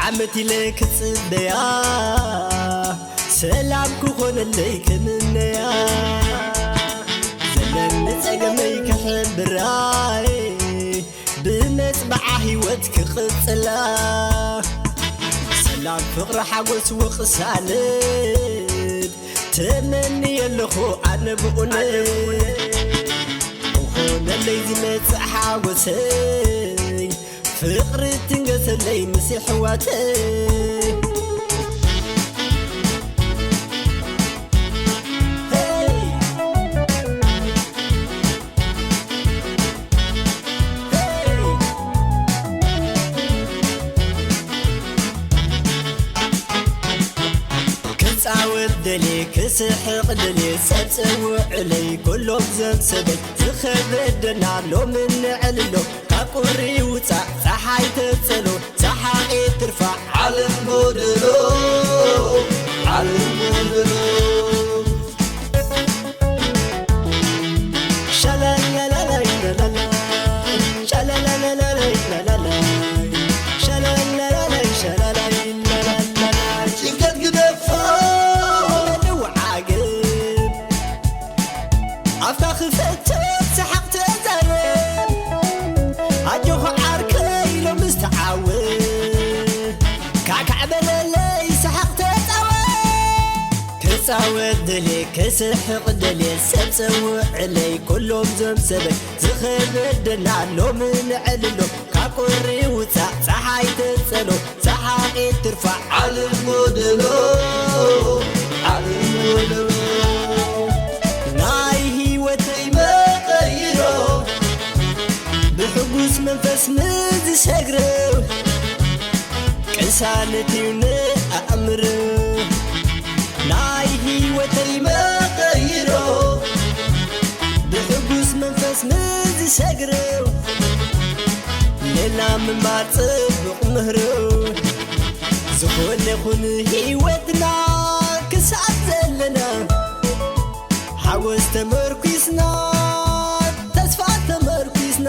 ዓመት ኢለ ክጽበያ፣ ሰላም ክኾነለይ ክምነያ፣ ዘለኒ ጸገመይ ክሕብራይ፣ ብመጽባዓ ህይወት ክቕጽላ፣ ሰላም ፍቕሪ ሓጎስ ወቕሳነት፣ ተመኒ ኣለኹ ኣነ ብኡነይ። ክኾነለይ ዝመጽእ ሓጎሰይ፣ ፍቕሪ ትንገሰለይ ምስ ኣሕዋተይ። ክጻወት ደልየ ክስሕቕ ደልየ ሰብ ጸውዕለይ ኩሎም ዘምሰበይ ዝኸበደና ሎሚ ንዕልሎ ካብ ቁሪ ውጻእ ጸሓይ ተጸሎ ሰሓቒ ትርፋ ዓለም ጎደሎ ዓለም ጎደሎ ሻላላላላላላ፣ ሻላላላላላላ፣ ሻላላላላላ፣ ሻላላላላላ። ጭንቀት ግደፎ፣ ንወዓገብ። ኣፍካ ክፈት፣ ሰሓቕ ተዛረብ። ኣጆኻ ዓርከይ፣ ሎምስ ተዓወት። ካዕካዕ በለለይ፣ ሰሓቕ ተጻወት። ክጻወት ደልየ፣ ክስሕቕ ደልየ፣ ሰብ ጸውዕለይ፣ ኩሎም ዞም ሰበይ ዝኸበደና ሎሚ ንዕልሎ፣ ካብ ቁሪ ውጻእ ጸሓይ ተጸሎ፣ ሰሓቒት ትርፋ ዓለም ጎደሎ፣ ዓለም ጎደሎ። ናይ ህይወተይ መቐይሮ፣ ብሕጉስ መንፈስ ንዝሰግረው፣ ቅሳነት እዩ ንኣእምሮ ናይ ህይወተይ መቐይሮ፣ ብሕጉስ መንፈስ ንዝሰግሮ፣ ሌላ ምንባር ጽቡቕ ምህሮ። ዝኾነ ይኹን ህይወትና ክሳብ ዘለና፣ ሓጎስ ተመርኲስና፣ ተስፋ ተመርኲስና፣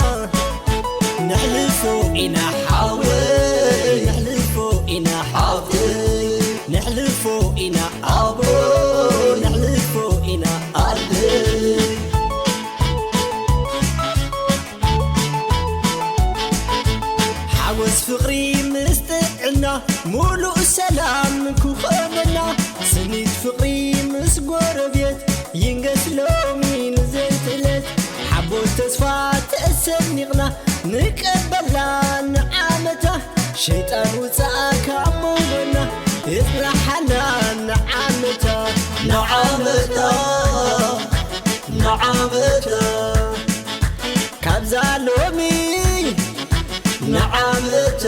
ነሕልፎ ኢና ሓወይ፣ ነሕልፎ ኢና ሓፍተይ፣ ነሕልፎ ኢና ኣቦይ፣ ነሕልፎ ኢና ኣደይ። ሓጎስ ፍቕሪ ምስ ጥዕና፣ ሙሉእ ሰላም ክኾነና፣ ስኒት ፍቕሪ ምስ ጎረቤት፣ ይንገስ ሎሚ ንዘይትእለት። ሓቦት ተስፋ ተሰኒቕና፣ ንቀበላ ንዓመታ፣ ሸይጣን ውጻእ ካብ መንጎና፣ የጽናሓና ንዓመታ፣ ንዓመታ፣ ንዓመታ። ካብዛ ሎሚ ንዓመታ